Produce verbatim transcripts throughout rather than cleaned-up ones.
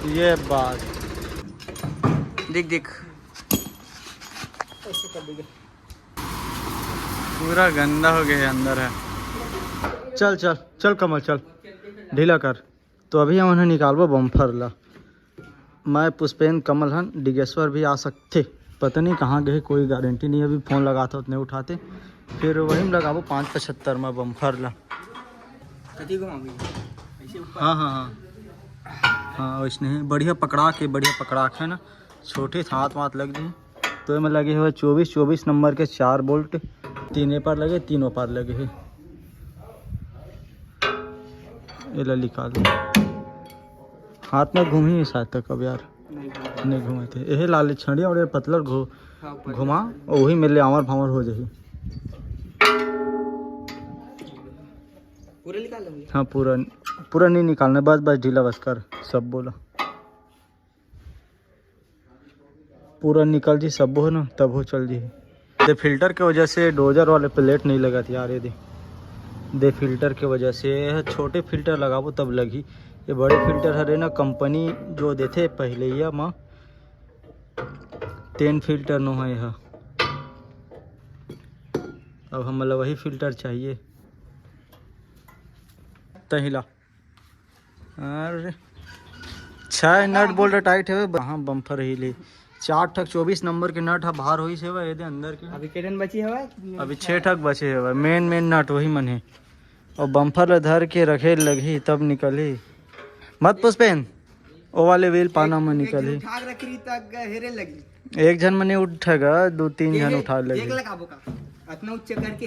ये बात। दिख, दिख। पूरा गंदा हो गया है अंदर है। चल, चल, चल कमल, चल, ढीला कर। तो अभी हमन ह निकालबो बम्फर ला। मैं, पुष्पेन, कमल हन, डिगेश्वर भी आ सकथे। पता नहीं कहाँ गए, कोई गारंटी नहीं। अभी फोन लगात हों त नहीं उठाते, फिर वही में लगाबो पाँच पचहत्तर में बम्फर ला। कति घुमा भाई? ऐसे ऊपर? हाँ, हाँ, हाँ। हाँ, वैसने ही बढ़िया पकड़ा के, बढ़िया पकड़ा के है ना, छोटे हाथ वाथ लग जाए। तो एमे लगे हुए चौबीस, चौबीस नंबर के चार बोल्ट, तीन ए पार लगे, तीन ओ पार लगे हे। एला निकाल। हाथ में घूमी शायद तक अब यार। नहीं घूमे। नहीं घूमे थे। एहे लाले छड़िया और ये पतलर घु-, हाँ, ऊपर घुमा, निकाल। वही में ले आंवर फांवर हो जाही। पूरा निकाल लेंगे। हाँ, पूरा, पूरा नहीं निकालना, बस, बस ढीला बस कर, सब बोला। पूरा निकल जी सबो ना, तब हो चल जी। दे फिल्टर के वजह से डोजर वाले प्लेट नहीं लगत यार। ये दे, दे फिल्टर के वजह से, ये छोटे फिल्टर लगाबो तब लगही। ये बड़े फिल्टर हरे ना, कंपनी जो देथे पहले ये मा, तेन फिल्टर नो है यह। अब हमला वही फिल्टर चाहिए। तही ला। अरे, छह नट बोल्ट टाइट हवे, हाँ, बम्फर ही ले। चार ठक चौबीस नंबर के नट ह बाहर होइस हवे, एदे अंदर के। अभी के ठन बची हवे? अभी छह ठक बचे हवे, मेन, मेन नट वही मन हे। और बम्फर ल धर के रखे लगही, तब निकलही। मत पुष्पेन, ओ वाले व्हील पाना में एक निकलही। झन उठा के रख रही, तक हेरे लगी। एक झन में नहीं उठेगा, दो तीन झन देख, उठा देख लगही। लगाबो का, अतना ऊंचा करके।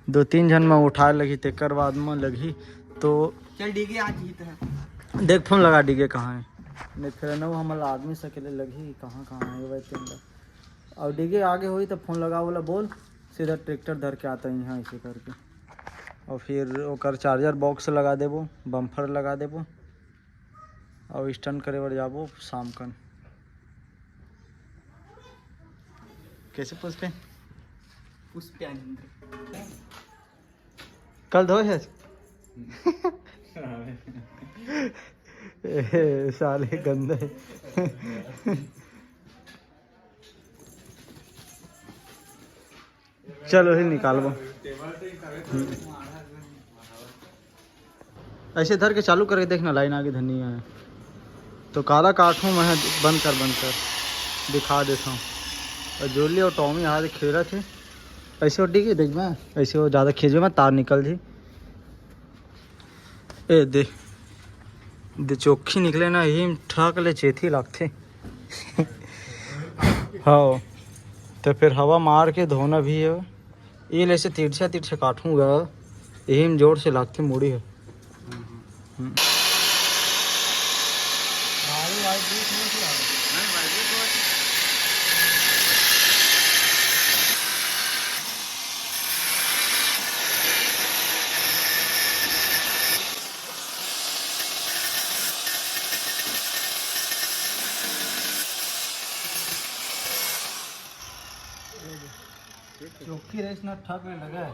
दो तीन झन में उठा लगही, तेकर बाद में लगही। तो चल, डीगे आज ही तो है। देख, फोन लगा डीगे कहाँ है, नहीं फिर ना वो हमला आदमी से अकेले लगही, कहाँ, कहाँ है वह तेन ला। और डीगे आगे होई तो फोन लगा, बोला, "बोल, सीधा ट्रैक्टर धर के आता है यहाँ," ऐसे करके। और फिर ओकर चार्जर बॉक्स लगा देबो, बम्फर लगा देबो, और स्टंट करे बर जाबो शाम कन। कैसे पुष्पे? पुष्पे आनंद। कल धोए है? ए, साले गंदे। चलो, ही निकालबो। ऐसे धर के चालू करके देखना, लाइन आगे धनी है। तो काला काटूँ मैं, बंद कर, बंद कर, दिखा देता हूँ। और जोली और टॉमी आज खेला थे, ऐसे उड्डी के देख मैं, ऐसे वो ज़्यादा खींचबे मैं, तार निकल जी। ए दे, दे चोखी निकले ना, यही ठक ले चेथी लागथे। हाँ, तो फिर हवा मार के धोना भी है। ये ले से तिरछा तिरछा काटूंगा, यही में जोर से लागथे मुड़ी है। हम्म। चौकी रईस ना ठक ले लगा है।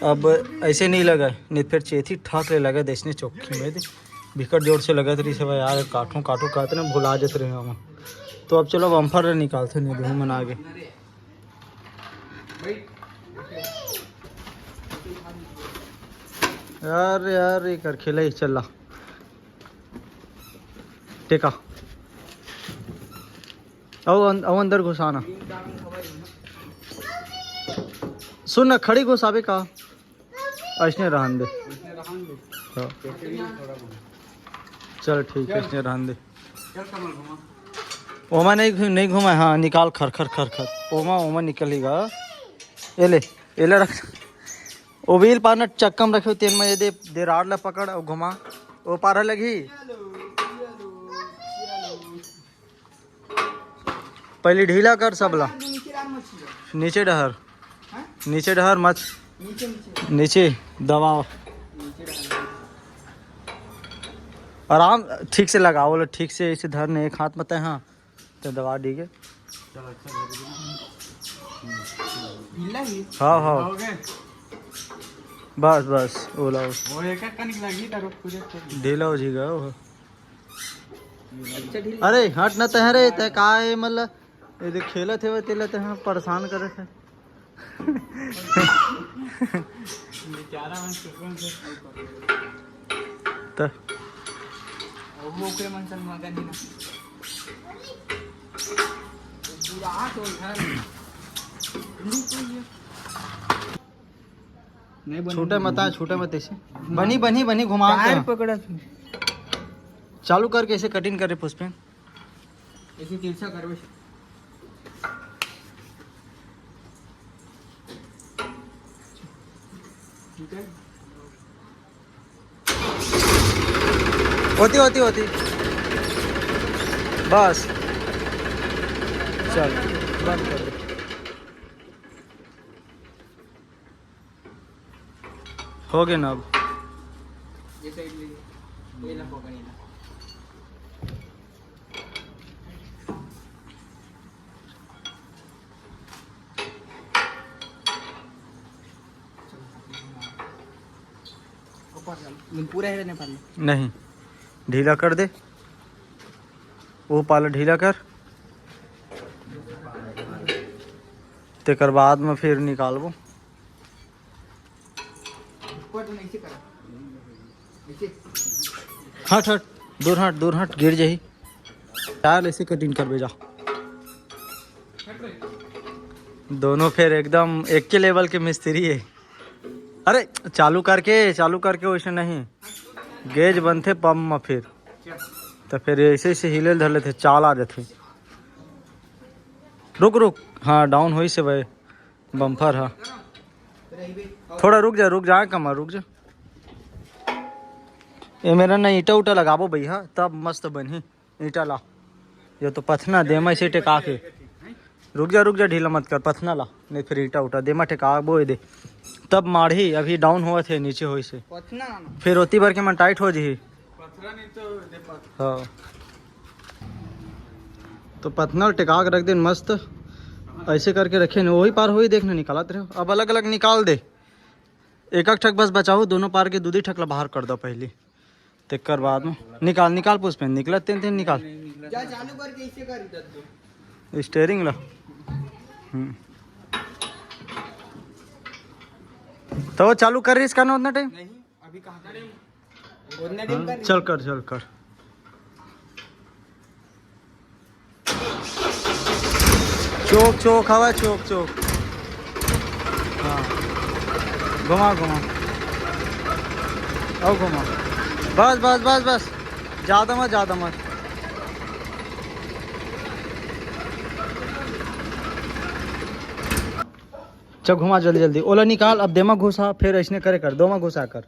अब ऐसे नहीं लगा, नहीं फिर चेथी ठक ले लगा देसने चौकी में दे। बिकट जोर से लगत रही सब यार, काटू काटू कहते ना भुला जाते रहे हम। तो अब चलो बम्फर निकालते नहीं, धूम मना के। यार, यार, ये कर खेला ही चला। टेका। आओ अं-, आओ अंदर घुसाना। सुन ना, खड़ी घुसाबे का? ऐसने रहन दे। हाँ। चल ठीक है, ऐसने रहन दे। ओमा नहीं घु-, नहीं घुमा, हाँ, निकाल खर, खर, खर, खर। ओमा, ओमा निकलेगा। ये ले, ये ले रख। ओ wheel पार न चक्का में रखे, तेन में ये दे, दे rod ला पकड़ और घुमा। ओ पार लगी। पहले ढीला कर सबला। नीचे डहर। नीचे डहर मत। नीचे दबाओ। आराम, ठीक से लगाओ ला, ठीक से ऐसे धर ने एक हाथ में तय, हाँ। तो दबा दी के। ढीला ही। हाँ, हाँ। हो गए। बस, बस, ओला। वो एक एक कनिक लगी तारो पूरे तो। ढीला हो जी गया वो। अच्छा, ढीला। अरे, हट ना तैं रे, तैं का है, मतलब, ये देख, खेलत हे, तेला तैं परेशान करत हे। बेचारा मन सुकून से। त वो ओकरे मन सन मगन ही ना। बुरा तो घर। नहीं बने। छूटे मत, छूटे मत ऐसे। बनी, बनी, बनी, घुमा के। पकड़ा। चालू करके ऐसे कटिंग करे पुष्पेन। ऐसे तिरछा करवे। ठीक है। होती, होती, होती। बस। चल, बंद कर दे। हो गए ना अब। ये साइड ले। ये ला पकड़, ये ला। ऊपर चल। पूरा है नेपाल में। नहीं, ढीला कर दे, वो पाला ढीला कर, तेकर बाद में फिर निकालबो। ऊपर तो नहीं से कर। ऐसे। हट, हट, दूर हट, दूर हट, गिर जाही। टायर ऐसे कटिंग करबे जा। दोनों फिर एकदम एक के लेवल के मिस्त्री है। अरे, चालू करके, चालू करके वैसे नहीं, गेज बनथे पंप में फिर, तो फिर ऐसे, ऐसे हिले धर लेथे, चाल आ जाथे। रुक, रुक, हाँ, डाउन होइस हे भाई, बम्पर हा। थोड़ा रुक जा, रुक जा, कमा, रुक जा। ये मेरा ना ईंटा उटा लगाबो भैया, तब मस्त बनही। ईंटा ला, ये तो पथना दे मैं इसे टेका के। रुक जा, रुक जा, ढीला मत कर, पथना ला, नहीं फिर ईंटा उटा दे मैं टेकाबो दे, तब माढ़ी। अभी डाउन होवत हे, नीचे होइस हे। पथना ना। फिर ओती भर के मन टाइट हो जही। पथरा नहीं तो दे पथ। हाँ, तो पथना टेका के रख देन मस्त, ऐसे करके रखे न, वही पार होई, देख ना, निकालत रहो। अब अलग अलग निकाल दे, एक एक ठक बस बचाओ, दोनों पार के दू दू ठक ला बाहर कर दो पहली। तेकर बाद में निकाल, निकाल पुष्पेन, निकलत तेन तेन निकाल। जा चालू करके इसे कर दे दो। स्टीयरिंग ला। हम्म। तो वो चालू कर रही इसका ना उतना टाइम। नहीं, अभी कहाँ करें? उतना टाइम हाँ, कर। चल कर, चल कर। चोक, चोक, हवा चोक, चोक। हाँ, घुमा, घुमा, और घुमा। बस, बस, बस, बस, ज़्यादा मत, ज़्यादा मत। चल, घुमा जल्दी, जल्दी। ओला निकाल, अब देमा घुसा, फिर ऐसने करे कर, दोमा घुसा कर।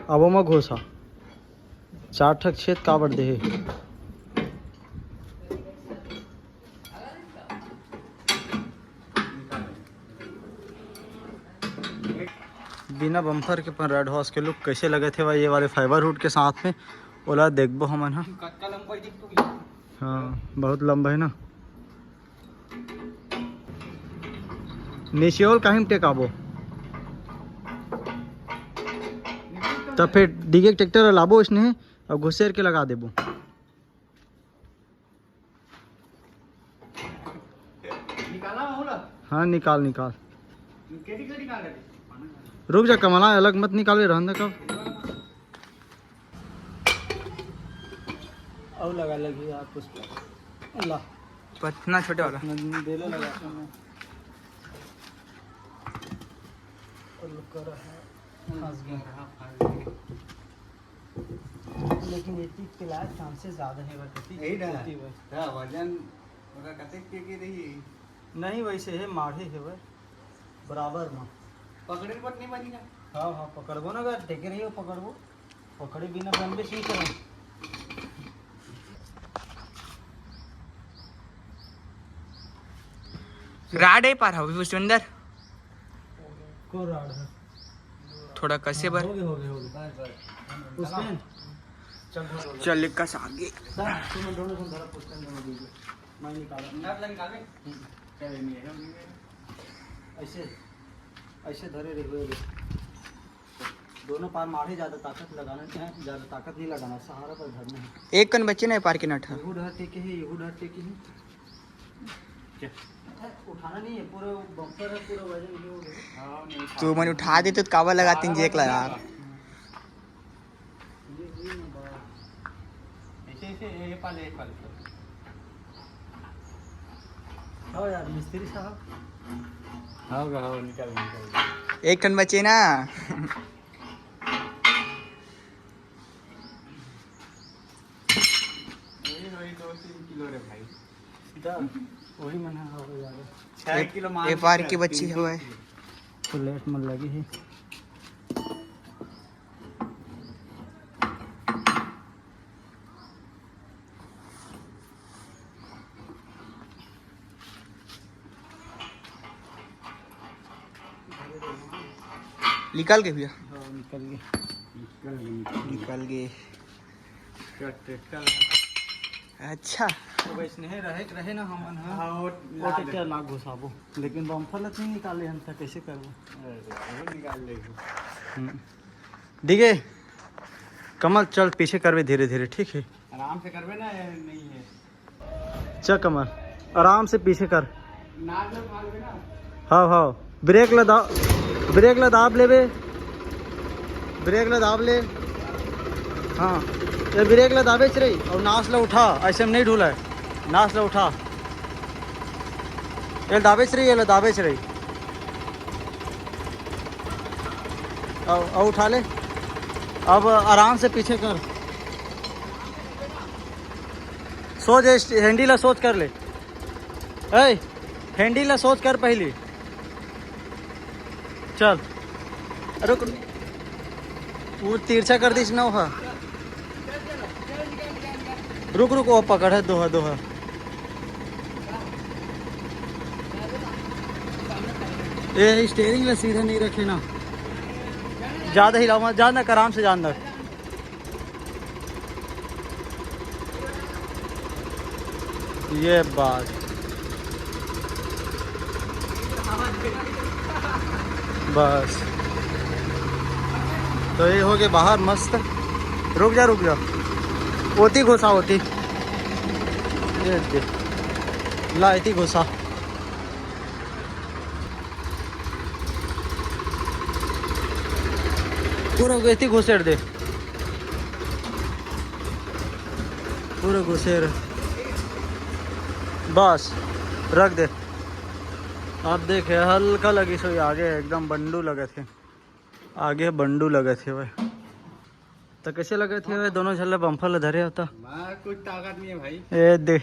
अब ओमा घुसा। चार ठक छेद काबर देहे? बिना बम्पर के अपन रेड हॉर्स के लुक कैसे लगत हे भाई, ये वाले फाइबर हुड के साथ में, ओला देखबो हमन ह। हाँ, बहुत लंबा है ना। निशियोल काहिम टेकाबो। तब फिर डीगे ट्रैक्टर लाबो इसने, अब घुसेर के लगा देबो। निकाला हो ना? हाँ, निकाल, निकाल। कैसे, कैसे निकाल रहे? रुक जा कमला, अलग मत निकाले, रहन दे कब। और लगा लगी आप उस पर। ला। पथना छोटे वाला। बेलो लगा। और लुक कर रहा है। फंस गया। लेकिन ये तीस के लायक चांसेस ज्यादा है, बस तीस यही ना। होती है। हाँ, वजन ओकर कतेक के, के रही? नहीं, वैसे है, माढ़े है वह, बराबर में। पकड़े पर नहीं बनी ना? हाँ, हाँ, पकड़बो ना, अगर टेके रहियो, पकड़बो। पकड़े बिना बनबे नहीं करे। राड है पार हो, पुष्पेंदर। को राड है। थोड़ा कसे बर। हो गए, हो गए, हो गए। पुष्पेन। चल, एक कस आगे। सर, तुम दोनों को धरा, पुष्पेन दोनों दीजिए। मैं निकाला। ऐसे, ऐसे धरे रहे हुए। दोनों पार मारे, ज्यादा ताकत लगाना नहीं है, ज्यादा ताकत नहीं लगाना, सहारा पर धरना है। एक कन बचे ना पार के नट ह। यहू डहर टेके है, यहू डहर टेके है। उठाना नहीं है, पूरा बम्पर है, पूरा वजन ये हो गया। हाँ, नहीं उठा। तू मन उठा देते तो काबर लगाते जेक ला यार। ये, ये ना बात। ऐसे, ऐसे, ये, ये पाले, ये पाले। हाँ यार, मिस्त्री साहब। हाँ, हाँ, निकाल, निकाल। एक ठन बचे ना। वही, वही दो तीन किलो रे भाई। सीधा वही मन है, हाँ, वही आ गया। छह किलो मान ए पार के। की बच्ची हवय। तो लेट मन लगी ही। निकल गए भैया। हाँ, निकल गए। निकल गए, निकल गए। निकल गए। क्या ट्रैक्टर है? अच्छा। तो वैसने रहे, रहे ना हमन ह। हाँ, वो वो लाद। ट्रैक्टर ला घुसाबो, लेकिन बम्फर ला नहीं निकाले हम, त कैसे करबो? अरे, वो निकाल लेगी। हम्म। ठीक है, कमल, चल पीछे करबे धीरे धीरे, ठीक है? आराम से करबे ना, ये नहीं है। चल कमल, आराम से पीछे कर। नाक में फाड़ के ना। हाँ, हाँ, ब्रेक ला दा-, ब्रेक ला दाब लेबे, ब्रेक ला दाब ले। हाँ, ये ब्रेक ला दाबेच रही और नास ला उठा, ऐसे में नहीं ढूला है, नास ला उठा, ये दाबेच रही, ये ला दाबेच रही। अब, अब उठा ले, अब आराम से पीछे कर, सोच, हैंडल ला सोच कर ले। ए, हैंडल ला सोच कर पहली। चल, रुक, वो तिरछा कर दीस ना वहाँ। रुक, रुक, वो पकड़ है, दोहा, दोहा। ये स्टीयरिंग ला सीधा नहीं रखे ना, ज्यादा हिलाओ मत, जान दे, आराम से जान दे। ये बात। बस। तो ये हो गए बाहर मस्त। रुक जा, रुक जा। ओती घुसा, ओती। ये दे। ला, इती घुसा। पूरा एती घुसेड़ दे, पूरा घुसेड़। बस, रख दे। अब देखे, हल्का लगी सोई, आगे एकदम बंडू लगत हे, आगे बंडू लगत हे भाई। तो कैसे लगत हे भाई, दोनों झल्ला बम्फर ला धरे होता? मैं कुछ ताकत नहीं है भाई। ए दे।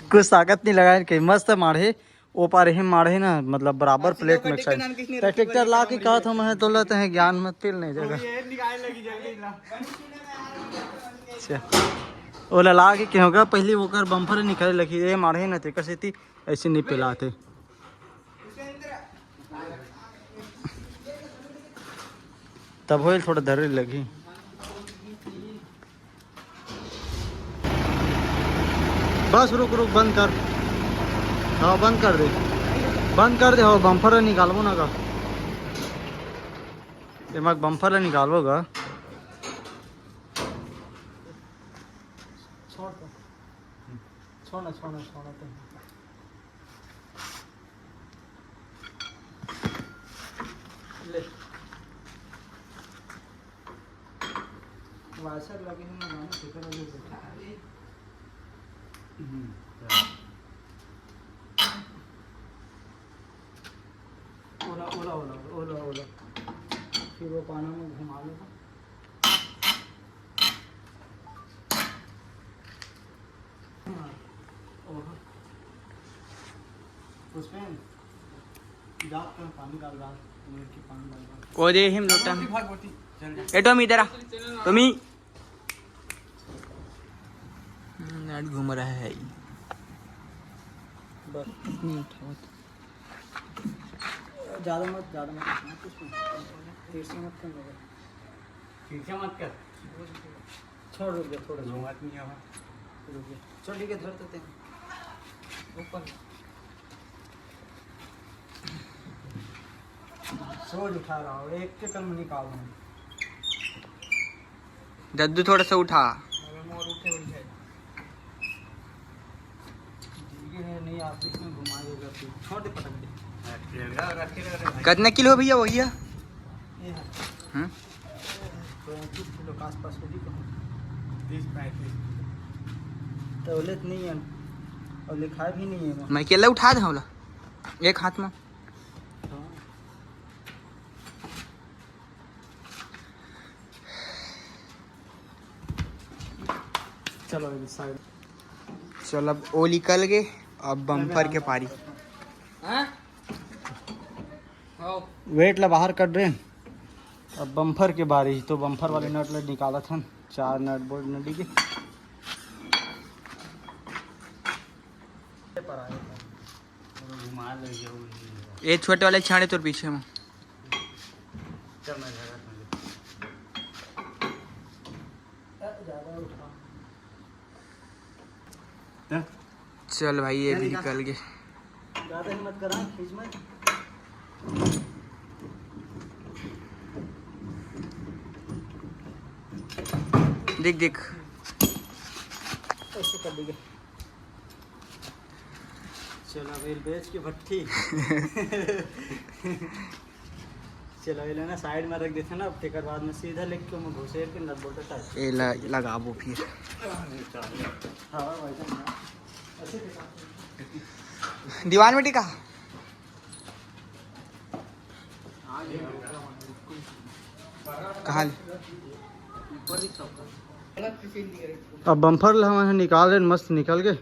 कुछ ताकत नहीं लगाए के, मस्त माढ़े। ओ पार ही माढ़े ना, मतलब बराबर प्लेट में एक साइड। तो ट्रैक्टर ला के कहत हूँ मैं, तोला तहे ज्ञान मत पिल नहीं जगह। ये निकाल लगी जल्दी ला। अच्छा, ओला ला के के होगा, पहली ओकर बम्फर निकाले लगी, ये माढ़े ना, तेकर सेती ऐसे नहीं पिलाते। तब होइल, थोड़ा धरे लगी। बस रुक, रुक, बंद कर। हाँ, बंद कर दे, बंद कर दे। हो, बम्फर निकालबो ना का? एमा बम्फर निकालबो का? छोड़ तो। छोड़ ना, छोड़ ना, छोड़ ना, तुम। ले। वाशर लगे हैं ना, गाना किधर लगे बैठा है? हम्म, चल। ओला, ओला, ओला, ओला, ओला। फिर वो पाना में घुमा लो। हाँ। ओहो। उसमें जाओ, तुम पानी डाल, डाल, उमेर के पानी डाल, डाल। ओ दे हिम लोटा। भाग, भाग, भाग, चल जा। ए टॉमी, इधर आ। टॉमी। हम्म, नेट घूम रहा है। बस। नहीं उठावत। ज्यादा मत, ज्यादा मत, मत उसमें। तिरछा मत कर, मगर। तिरछा मत कर। छोड़, रुक जा, थोड़ा सा। लो, मत नहीं आवा। चल ठीक है, धर देते हैं ऊपर। सोच उठा रहा हूँ, एक के कल में निकाल दूँ। दद्दू, थोड़ा सा उठा। अरे मोर उठे बैठे। ठीक है, नहीं आप इसमें घुमाइएगा फिर। छोड़ दे, पटक दे। रखे रहे भाई। कितना किलो भैया वही है? ये है। हम्म? पैंतीस किलो के आसपास होगी, कहूँ। तीस पैंतीस। तौले तो नहीं है, और लिखाए भी नहीं है। मैं अकेला उठा दे होला एक हाथ में। हाँ। चलो, अभी side। चल, अब वो निकल गए, अब बम्पर के पारी। हाँ? वेट ला बाहर कर रहे हैं। अब बम्पर के बारी, तो बम्पर वाले नट लट निकालत हन, चार नट बोल्ट नटी के। ये छोटे वाले छाड़े तोर पीछे में। चल, मैं धरा था। चल भाई, ये भी निकाल के। ज्यादा हिम्मत करा, खींच मत। देख, देख। ऐसे कर देंगे। चलो, अब ये बेच के भट्ठी। चलो, ये ना side में रख देते ना, अब तेकर बाद में सीधा लेके मैं घुसेर के नट बोल्ट टाइट। ये ल-, लगाबो फिर। हाँ, भाई साहब, हाँ। ऐसे के साथ। दीवान में टिका। कहाँ ले? अब बम्पर ला हमन निकाल रहे, मस्त निकल के।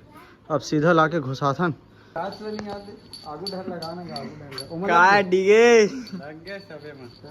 अब सीधा लाके घुसाथन। काच ले नहीं आते, आगू डर लगा ना, आगू डर लगा। ओमन का लग गए। डीगे? लग गए सबे मस्त।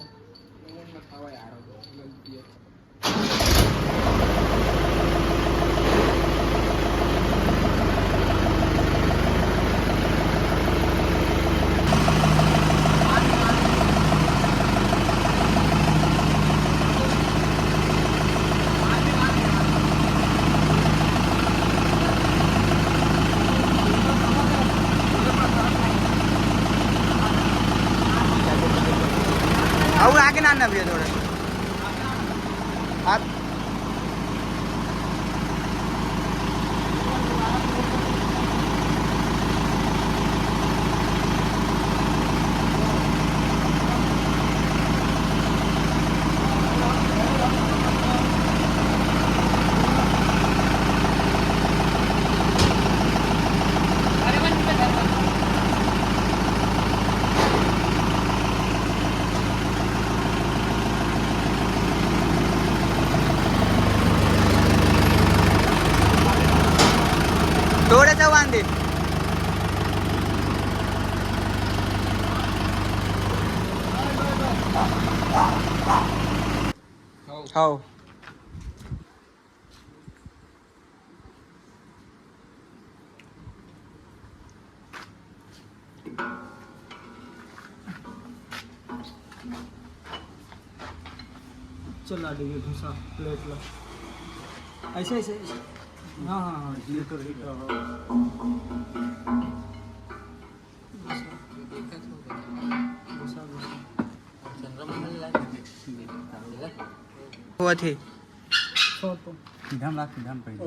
और आगे ना, ना भैया, थोड़ा। आप थोड़ा सा बांध दे। हाँ। चला दीजिए घुसा प्लेट ला। ऐसे, ऐसे, ऐसे। हाँ, हाँ, हाँ, ये तो ठीक है। घुसा, घुसा। हुआ थे। सीधा में रख, सीधा में पहले।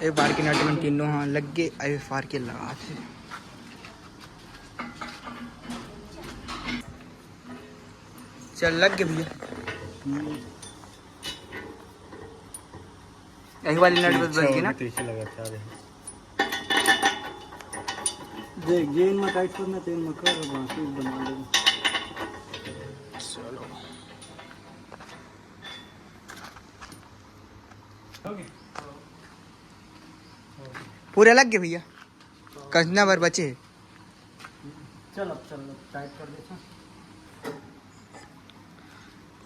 ए बार के नट मन तीनों हाँ लग गए, ए बार के लगा थे। चल लग गए भैया। यही वाली नट बस बच गई ना। पीछे लगातार है। देख, जेन में टाइट करना, तेन में कर, बाकी बना लेंगे। चलो। पूरे लग गए भैया, कतना बार बचे है? चल, अब चल, अब टाइट कर देते हैं।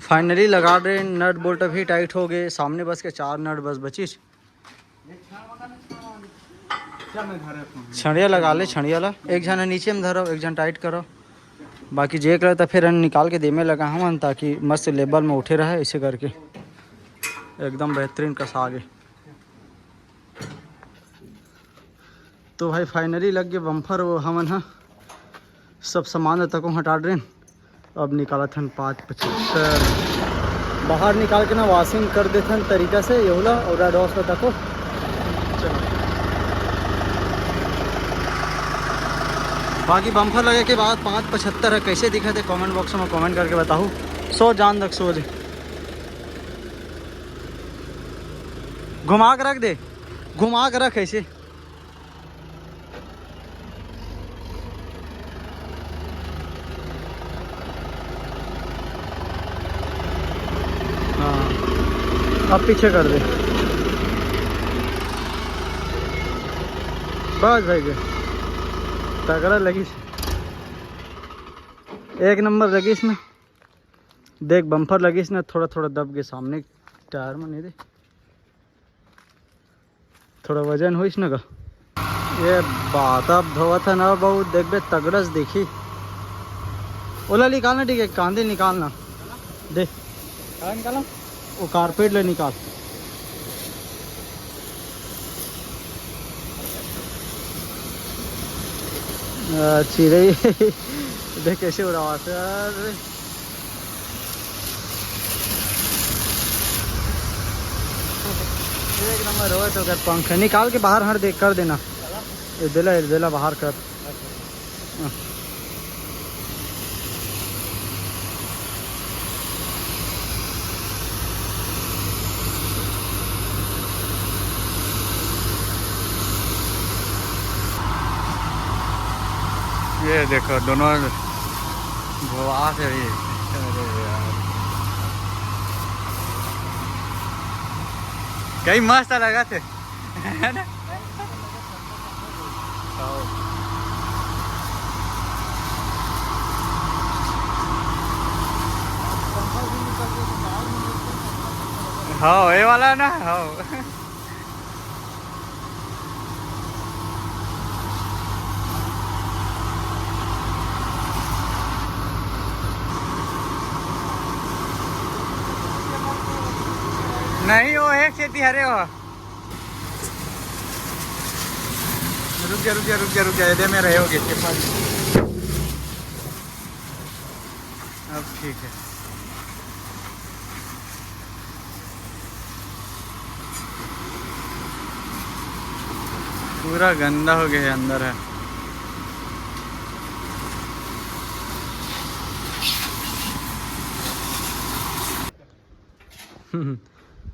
फाइनली लगा रहे, नट बोल्ट भी टाइट हो गए। सामने बस के चार नट बस बचिस। छड़िया लगा ले, छड़िया ला। एक झन नीचे में धरो, एक झन टाइट करो। बाकी जेक ला त फिर निकाल के देमे लगा हमन, ताकि मस्त लेवल में उठे रहे, ऐसे करके एकदम बेहतरीन कसा गे। तो भाई, finally लग गे बम्फर। वो हमन ह सब सामान तको हटा डरेन। अब निकालत हन पाँच पचहत्तर। बाहर निकाल के ना वॉशिंग कर देथन तरीका से, यहू ला और रेड हॉर्स ला तको। चलो, बाकी बम्फर लगे के बाद पाँच पचहत्तर ह, कैसे दिखत हे कमेंट बॉक्स में कमेंट करके बताहू। सो जान तक सो जे घुमा के रख दे, घुमा के रख ऐसे। हाँ, अब पीछे कर दे। बस भाई के तगड़ा लगिस, एक नंबर लगिस ना। देख, बम्फर लगिस ना, थोड़ा थोड़ा दब गे सामने टायर में, नहीं दे, थोड़ा वजन होइस ना का। ये बात अब धोवत है ना बाबू, देखबे तगड़स देखी। ओला निकालना, ठीक है, कांदे निकालना। दे। काला निकाला? वो कारपेट ले निकाल। आ, चिरई। देख कैसे उड़ावा सर। एक नंबर हो तो कर पंख निकाल के बाहर हर देख कर देना। ये देला, ये देला बाहर कर। ये देखो दोनों धोआ थे भी। अरे यार, कई मस्त लगा थे। हाँ, ये वाला ना, हाँ। नहीं, वो एक खेती हरे हो। रुक जा, रुक जा, रुक जा, रुक जा, ये दे में रहे होगे। अब ठीक है। पूरा गंदा हो गया है, अंदर है।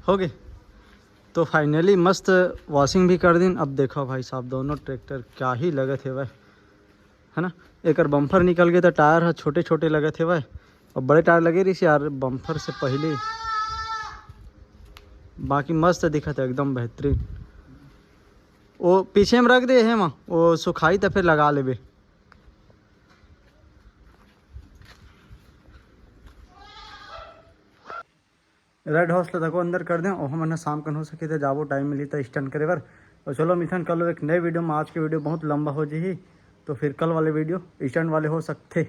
हो गए। तो फाइनली मस्त वॉशिंग भी कर दिन। अब देखो भाई साहब, दोनों ट्रैक्टर क्या ही लगत हेवय, है ना। एकर बम्फर निकल गए तो टायर ह छोटे छोटे लगत हेवय, अब बड़े टायर लगे रहिस यार बम्फर से पहले। बाकी मस्त दिखत है, एकदम बेहतरीन। वो पीछे में रख दे हे मा, वो सुखाई तो फिर लगा लेबे। रेड हॉर्स ला तको अंदर कर दें, ओह मन शाम कन हो सके तो जाबो, टाइम मिली तो स्टंट करे बर। और चलो मिलथन कल एक नए वीडियो में। आज के वीडियो बहुत लंबा हो जी, तो फिर कल वाले वीडियो स्टंट वाले हो सकथे।